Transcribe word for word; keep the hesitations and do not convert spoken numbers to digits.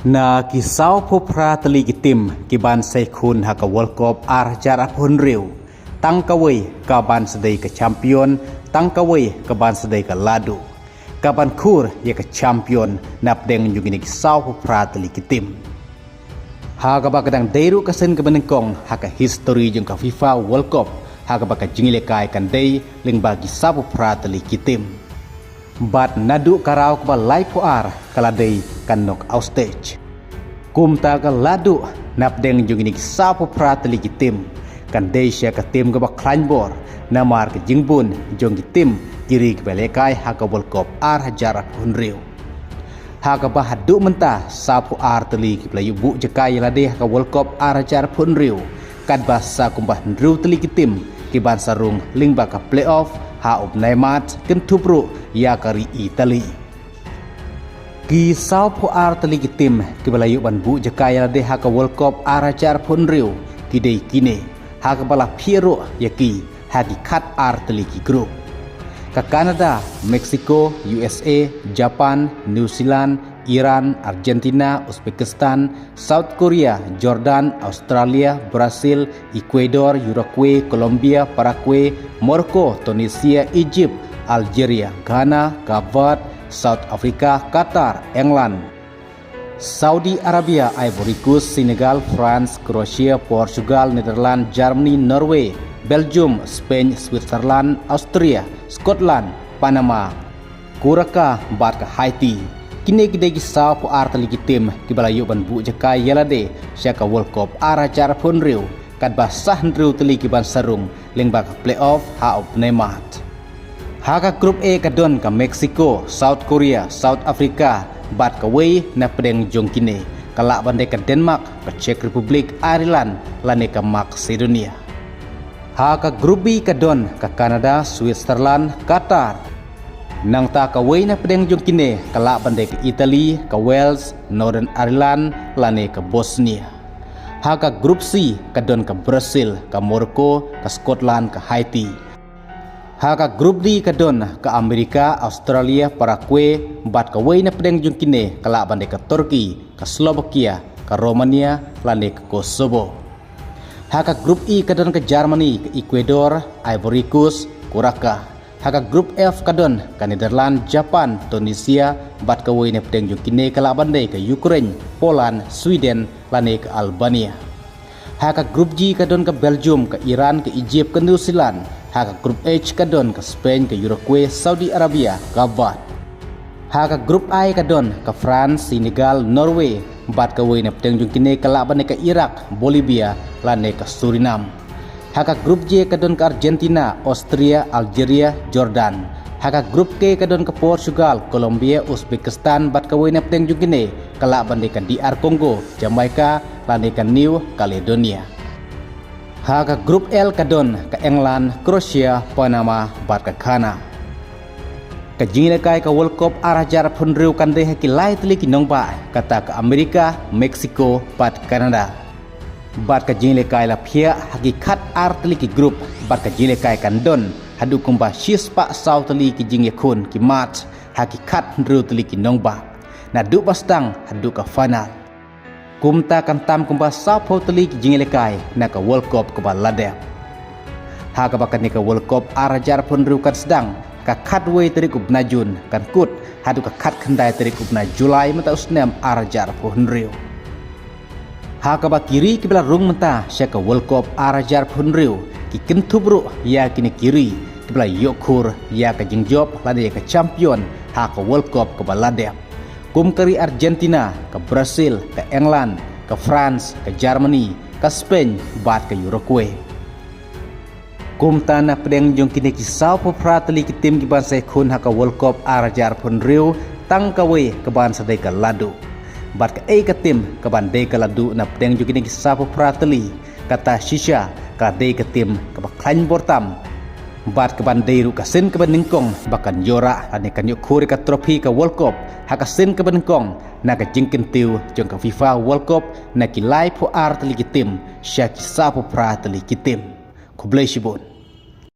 Na ki sawphew phra tylli ki tim ki ban sa ïakhun ha ka World Cup ar hajar arphew hynriew, tang kawei ka ban sa dei ka champion, tang kawei ka ban sa dei ka la duh, ka ban khur ïa ka champion na pdeng jong kine ki sawphew phra tylli ki tim. Ha kaba ka dang dei ruh ka sien kaba nyngkong ha ka histori jong ka FIFA World Cup ha kaba ka jingïalehkai kan dei lyngba ki sawphew phra tylli ki tim. Bad naduh ka round kaba laiphew ar ka la dei ka knockout stage. Kumta ka la duh na pdeng jong kine ki sawphew phra tylli ki tim, kan dei sha ka tim kaba khlaiñ bor namar ka jingbun jong ki tim ki ri kiba ïalehkai ha ka World Cup ar hajar arphew hynriew. Ha kaba haduh mynta sawphew ar tylli kiba la ïoh buh jaka ïa lade ha ka World Cup ar hajar arphew hynriew, katba sa kumba hynriew tylli ki tim ki ban sa rung lyngba ka playoff ha u bnai March, kynthup ruh ïa ka ri Italy. Ki sawphew ar tylli ki tim kiba la ïoh ban buh jaka ïa lade ha ka World Cup ar hajar arphew hynriew ki dei kine, ha kaba la phiah ruh ïa ki ha ki khat ar tylli ki group. Ka Canada, Mexico, U S A, Japan, New Zealand, Iran, Argentina, Uzbekistan, South Korea, Jordan, Australia, Brazil, Ecuador, Uruguay, Colombia, Paraguay, Morocco, Tunisia, Egypt, Algeria, Ghana, Cape Verde, South Africa, Qatar, England, Saudi Arabia, Ivory Coast, Senegal, France, Croatia, Portugal, Netherlands, Germany, Norway, Belgium, Spain, Switzerland, Austria, Scotland, Panama, Curacao bad ka Haiti. Kine ki dei ki sawphew ar tylli ki tim kiba la ïoh ban buh jaka ïa lade sha ka World Cup ar hajar arphew hynriew, katba sa hynriew tylli ki ban sa rung lyngba ka playoff ha u bnai March. Ha ka Group A ka don ka Mexico, South Korea, South Africa bad kawei na pdeng jong kine ka lah ban dei ka Denmark, ka Czech Republic, Ireland lane ka Macedonia. Ha ka Group B ka don ka Canada, Switzerland, Qatar. Nangta kawei na pdeng jong kine ka lah ban dei ka Italy, ka Wales, Northern Ireland lane ka Bosnia. Ha ka Group C ka don ka Brazil, ka Morocco, ka Scotland, ka Haiti. Ha ka Group D ka don ka America, Australia, Paraguay bad kawei na pdeng jong kine ka lah ban dei ka Turkey, ka Slovakia, ka Romania lane ka Kosovo. Ha ka Group E ka don ka Germany, ka Ecuador, Ivory Coast, Curacao. Ha ka Group F ka don ka Netherlands, Japan, Tunisia bad kawei na pdeng jong kine ka lah ban dei ka Ukraine, Poland, Sweden lane ka Albania. Ha ka Group G ka don ka Belgium, ka Iran, ka Egypt, ka New Zealand. Ha ka Group H ka don ka Spain, ka Uruguay, Saudi Arabia, Cape Verde. Ha ka Group I ka don ka France, Senegal, Norway bad kawei na pdeng jong kine ka lah ban dei ka Iraq, Bolivia lane ka Suriname. Ha ka Group J ka don ka Argentina, Austria, Algeria, Jordan. Ha ka Group K ka don ka Portugal, Colombia, Uzbekistan bad kawei na pdeng jong kine ka lah ban dei ka D R Congo, Jamaica lane ka New Caledonia. Ha ka Group L ka don ka England, Croatia, Panama bad ka Ghana. Ka jingïalehkai ka World Cup ar hajar arphew hynriew kan dei ha ki lai tylli ki nongbah, kata ka America, Mexico bad Canada. Bad ka jingïalehkai la phiah ha ki khat ar tylli ki group, bad ka jingïalehkai kan don haduh kumba shispah saw tylli ki jingïakhun ki match ha ki khat hynriew tylli ki nongbah, naduh ba sdang haduh ka final. Kumta kan tam kumba sawphew tylli ki jingïalehkai na ka World Cup kaba la dep. Ha kaba kane ka World Cup ar hajar arphew hynriew kan sdang ka khatwei tarik u bnai Jun, kan kut haduh ka khatkhyndai tarik u bnai July mynta u snem ar hajar arphew hynriew. Ha kaba ki ri kiba la rung mynta sha ka World Cup ar hajar arphew hynriew ki kynthup ruh ïa kine ki ri kiba la ïoh khur ïa ka jingjop lane ïa ka champion ha ka World Cup kaba la dep, kum ka ri Argentina, ka Brazil, ka England, ka France, ka Germany, ka Spain bad ka Uruguay. Kumta na pdeng jong kine ki sawphew phra tylli ki tim ki ban sa ïakhun ha ka World Cup ar hajar arphew hynriew, tang kawei ka ban sa dei ka la duh. Bad kaei ka tim ka ban dei ka la duh na pdeng jong kine ki sawphew phra tylli? Kata shisha ka dei ka tim kaba khlaiñ bor tam. Bad ka ban dei ruh ka sien kaba nyngkong ba kan ïoh rah lane kan ïoh khur ïa ka trophy ka World Cup ha ka sien kaba nyngkong na ka jingkyntiew jong ka FIFA World Cup na ki laiphew ar tylli ki tim sha ki sawphew phra tylli ki tim. Khublei shibun.